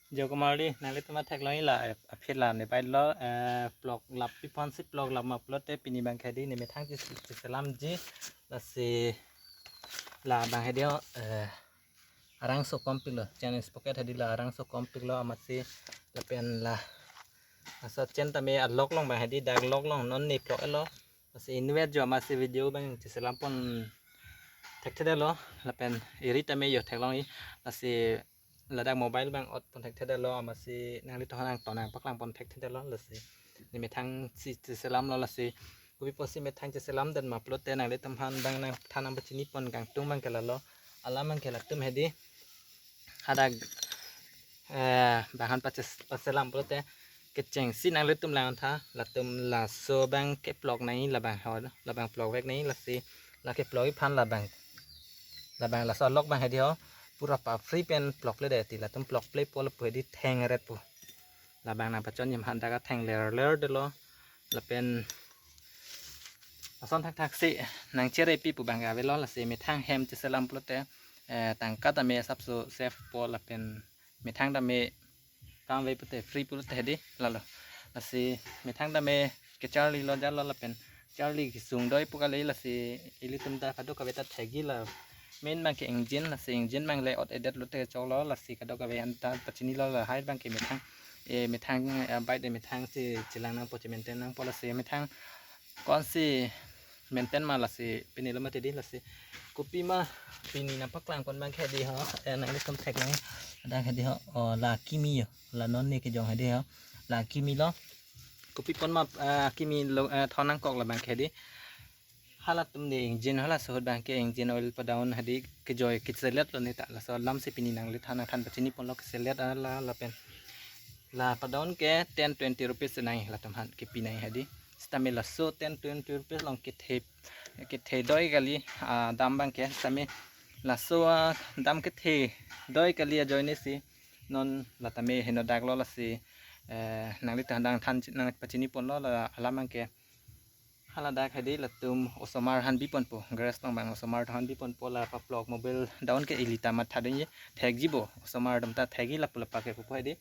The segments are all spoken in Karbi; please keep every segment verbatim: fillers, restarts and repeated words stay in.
Jo komarli, nanglitum ta theklongji la, eh, aphi la ne bai lo, eh, plok lap pi aphansi plok lap ma pulote pini abangke hedi ne methang chis-, chiselamji, lasi labang hedi ho, eh, arangso kompik lo, chain sprocket hedi la arangso kompik lo amatsi lapen la, laso chain tame alok along abang hedi dak lok along non ne plok-et lo. Lasi inutvet jo amatsi video abang chiselam pon thekthedetlo, lapen eri tame jo theklongji, lasi ladak mobile abang ot pon thekthedetlo, amatsi nanglitum aphan nangton nangpaklang pon thekthedetlo, lasi ne methang si chiselamlo, lasi kopi apotsi methang chiselamdet ma pulote nanglitum aphan abang nangthan nangpachini pon kangtung abangke lalo, alam abangke latum hedi hadak, eh, bang aphan paches-, paselam pulote kechengsi nanglitum langtha, latum laso abangke plok nangji labang ho, labang plok vek nangji, lasi la keplokji aphan labang, labang laso alok abang hedi ho pura pa free pen plokpledet ti, latum plokple po lapu hedi thengret po. Labang nangpachonji aphan dak atheng lerlerdetlo, lapen lason thakthaksi nangchere pi pu abangke avelo, lasi methang hem chiselam pulote, eh, tangka tame asapso save po, lapen methang tame kam ave pulote free pulote hedi lalo. Lasi methang tame kecharlilo jalo lapen charli kesung doi pu kali, lasi ilitum ta kadokave ta thekji la. Main abangke engine, lasi engine abang le ot-edet lote choklo, lasi kadokave aphan ta pachinilo, lahai abangke methang, eh, methang, eh, bike de methang si chelang nangpo, che-maintain nangpo, lasi methang konsi maintain ma lasi pinilo mati di, lasi kopima pini nangpaklang pon abangke hedi ho, eh, nanglitum theklong, dak hedi ho, o, la kimi jo, la non ne kejong hedi ho, la kimi lo, kopi apot ma, eh, kimi lo, eh, thon nangkok labangke hedi. Halatum de engine, halaso ahut abangke engine oil padown hedi kejoi keselet lo ne ta, laso alamsi pini nanglithan nangthan pachini ponlo, keselet ala lapen la padown ke ten twenty rupees nangji, latum aphan kepi nangji hedi. Sitame laso ten twenty rupees along kethe, kethe doi kali, ah, dam abangke, sitame laso, ah, dam kethe doi kali ajoine si non la tame henodak lo, lasi, eh, nanglithan nangthan nangpachini ponlo, la alam abangke. Haladak hedi latum osomar aphan bi ponpo, garage along abang osomar aphan bi ponpo, la paplok mobile down ke ili ta mathadunji, thekji bo, osomar atum ta thekji lapu lapa ke pupo hedi.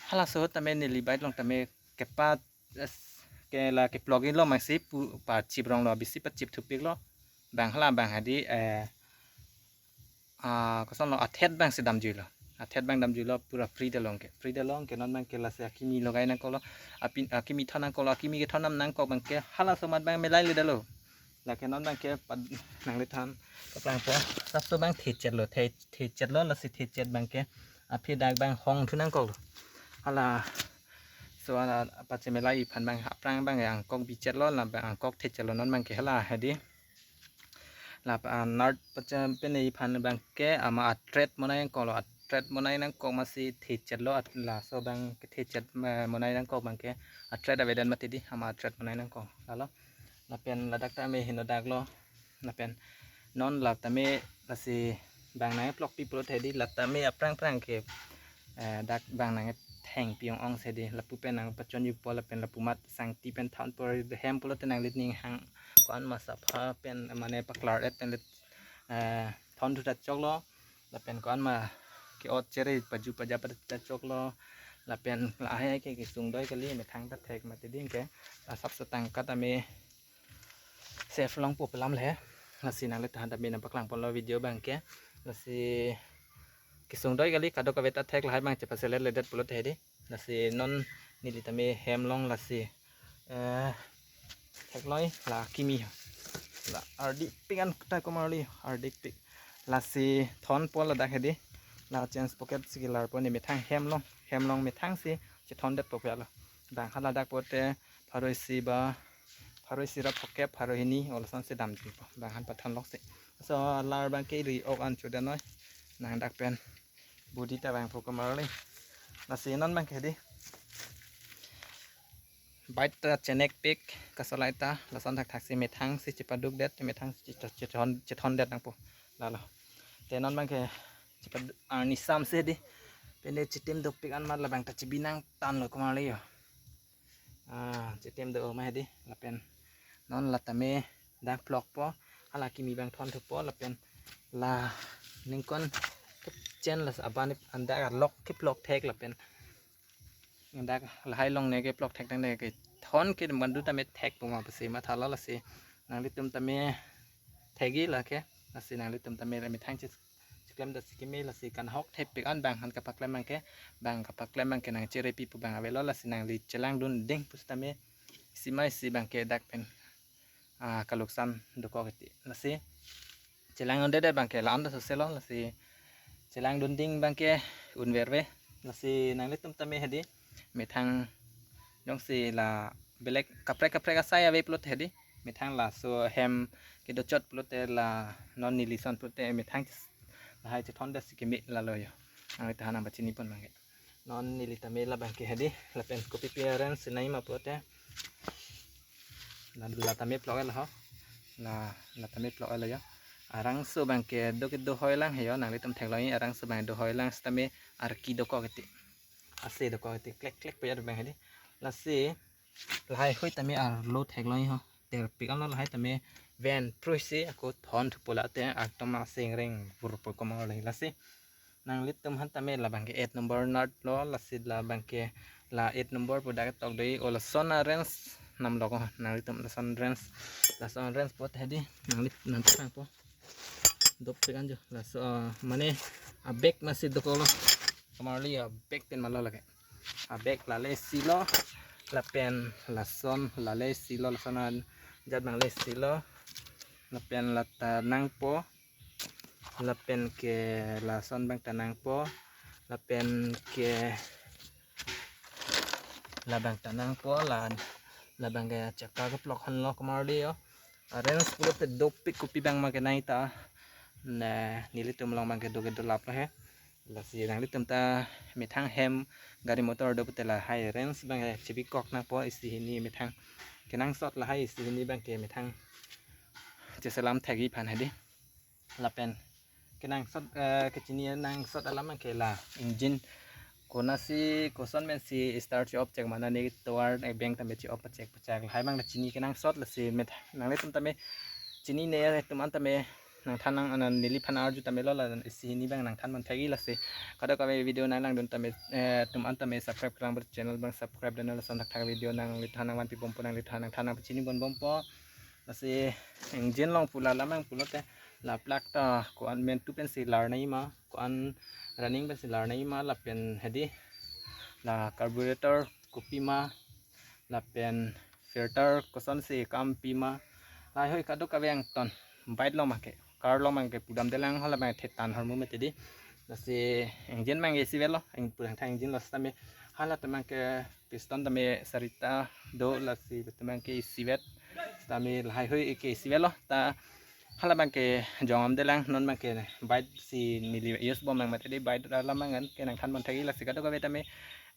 Halaso ahut tame neli bike along tame kepa, es, ke la keplokji lo masi pu pachip rong lo, bisi pachip thupik lo. Bang hala abang hedi, eh, ah, koson lo, athet abangsi damjuilo. Athet abang damjuilo, pura free detlo anke. Free detlo anke, non abangke lasi akimi logai nangkoklo. Api, akimi thon nangkoklo, akimi kethon nam nangkok abangke halaso amat abang melaile detlo. Lake non abangke pad-, nanglithan paklangpo. Asapso abang thechetlo, the, thechetlo, lasi thechet abangke aphi dak abang hongthu nangkoklo. Halaso ala pachemelai aphan abang aphrang abang angkok bichetlo, la abang angkok thechetlo, non abangke hala hedi. La, ah, nut pache pene aphan abangke ama a-thread monai nangkoklo, a-thread monai nangkok masi thechetlo, at-, laso abangke thechet, eh, monai nangkok abangke a-thread avedet mati di, ama a-thread monai nangkok lalo. Lapen ladak tame henodak lo. Lapen non la tame lasi bang nangplokpi pulote hedi, la tame aphrang aphrang ke, eh, dak bang nangthengpi ong-ongsi hedi, lapu pen nangpachonjupo, lapen lapu amat sangti pen thon por hem pulote nanglit ning hang ko-an ma sapha pen mane paklar-et pen lit, eh, thon thuta choklo, lapen ko-an ma ke-ot chere paju paja pata choklo, lapen lahai ke kesung doi kali, methang ta thek mati di anke, la asapso tangka tame save longpo pu alam le. Lasi nanglithan tame nangpaklang ponlo video abangke. Lasi kesung doi kali, kadokave ta thek, lahai abang chepaselet ledet pulote hedi. Lasi non neli tame hem long, lasi, eh, theklongji la kimi, la ardipik an ta komarli, ardipik. Lasi thonpo ladak hedi. La chain sprocket si kelarpo, ne methang hem long, hem long methangsi chethondetpo pu alo. Bang haladak pulote pharo isi ba, pharo isi ra phokep, pharo hini, olasonsi damjuipo. Bang aphan pathon loksi. So, lar abangke ri-ok an choda noi. Nang dak pen body ta vangpo komarli. Lasi non abangke hedi. Bike ta chenekpik, kasolai ta, lason thakthaksi methangsi chepadukdet, methangsi chethon, chethondet nangpo. Lalo. Te non abangke chepad-, arni samsi hedi. Pine chitim dopik an mat labang ta chibi nangtanglo komarli jo. Ah, chitim do ma hedi, lapen non la tame dak plokpo, hala kimi abang thon thupo, lapen la ningkon ke-, ten las aban andak alok keplok thek lapen andak lahai longle keplok thek tangte kethon ke mandu tame thek puma pusi mathalo. Lasi nanglitum tame thekji lake, lasi nanglitum tame methang chis chiklem dasi keme. Lasi kanhok thepik an bang han kapaklem abangke, bang kapaklem abangke nangcherepi pu bang avelo. Lasi nangli chelangdun ding pusitame isi ma isi abangke dak pen ah, kaluksan dokok iti. Lasi chelangdunde abangke la-an ta soselo. Lasi chelangdun ding abangke unverve. Lasi nanglitum tame hedi methang jongsi la belek kaprek kaprek asai ave pulote hedi methang laso hem kedochot pulote la non neli ason pulote methang chis-, lahai chethon dasi keme lalo yo. Nanglitum aphan nangpachini pon abangke. Non neli tame labangke hedi lapen kopipi arrange sinai ma pulote la, la tame plok-et lo ho. La, la tame plok-et lo yo. Arangso abangke do kedo hoi lang he yo, nanglitum theklongji, arangso abang do hoi lang sitame arki dokok iti. Ase dokok iti, klek klek pejat abang hedi. Lasi lahai hui tame arlo theklongji ho. Terpik anlo lahai tame ven pruisi ako thon thupo late aktom aseng reng vurpo komor lahi. Lasi nanglitum aphan tame labangke eight number nut lo. Lasi labangke la eight number pu dak tok dei, o lason arrange namlok o nanglitum, lason arrange, lason arrange pulote hedi nangli nangtangpo. Dopik anjo laso, ah, mane abag masi dokoklo. Komarli abag pen malo lake. Abag lale isi lo lapen lason lale isi lo, lason an jat abang le isi lo lapen lata nangpo. Lapen ke lason abang ta nangpo. Lapen ke labang ta nangpo, la, labangke chakka keplok hanlo komarli yo. Arrange pulote dopik, kopi abang ma kenai ta. Ne, nelitum along abangke do kedolap lo he. Lasi nanglitum ta methang hem gari motor do pulote lahai arrange abangke chebikok nangpo isi hini methang. Kenangsot lahai isi hini abangke methang cheselam thekji aphan hedi. Lapen kenangsot, eh, kechini nangsot alam abangke la engine konasi koson pensi start che-off chek mane ne tovar, eh, beng tame che-off pachek pachek lahai abang la chini kenangsot. Lasi met nanglitum tame chinine atum an tame nangthan nang, anan neliphan arju tame lo, la isi hini abang nangthan pon thekji. Lasi kadokave video nanglangdun tame, eh, atum an tame subscribe kelang ber channel abang subscribe dun, lason thakthak video nangliphan nangvanpi bompo, nangliphan nangthan nangpachini pon bompo. Lasi engine along pu la alam abang pulote la plug ta ko-an main tu pensi larnai ma, ko-an running pensi larnai ma, lapen hedi la carburetor kopi ma, lapen filter kosonsi kampi ma, lahai hui kadokave angton. Bike along abangke, car along abangke pudamde lang, hala abang thetan hormu mete di. Lasi engine abangke isivet lo, eng purang tha engine lo sitame, hala tame abangke piston tame sarita do, lasi tame abangke isivet, tame lahai hui ke isivet lo ta. Hala abangke jongdamde lang, non abangke bike si neli use bom nang mate di, bike alam abang ke nangthan pon thekji. Lasi kadokave tame,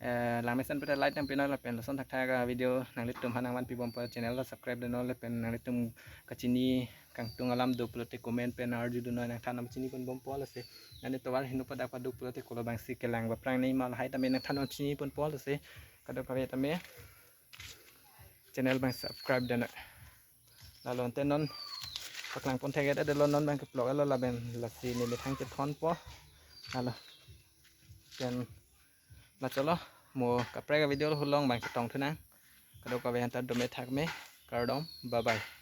eh, langmesen pute like nangpinon, lapen lason thakthak video nanglitum aphan nangvanpi bompo, channel lo subscribe dunnon, lapen nanglitum kachini kangtung alam do pulote comment pen arju dunnon, nangthan nangpachini pon bompo. Lasi nani tovar hinu padak paduk pulote kolo abangsi kelang baprangnei ma, lahai tame nangthan nangpachini ponpo. Lasi kadokave tame channel abang subscribe dun. Lalo ante non paklang pon thekdet lo, non abang keplok-et lo, lapen lasi ne methang chethonpo. Lalo pen la cholo, mo kaprek video along abang ketong thunang. Kadokave anta dome thakme, kardom, bye bye.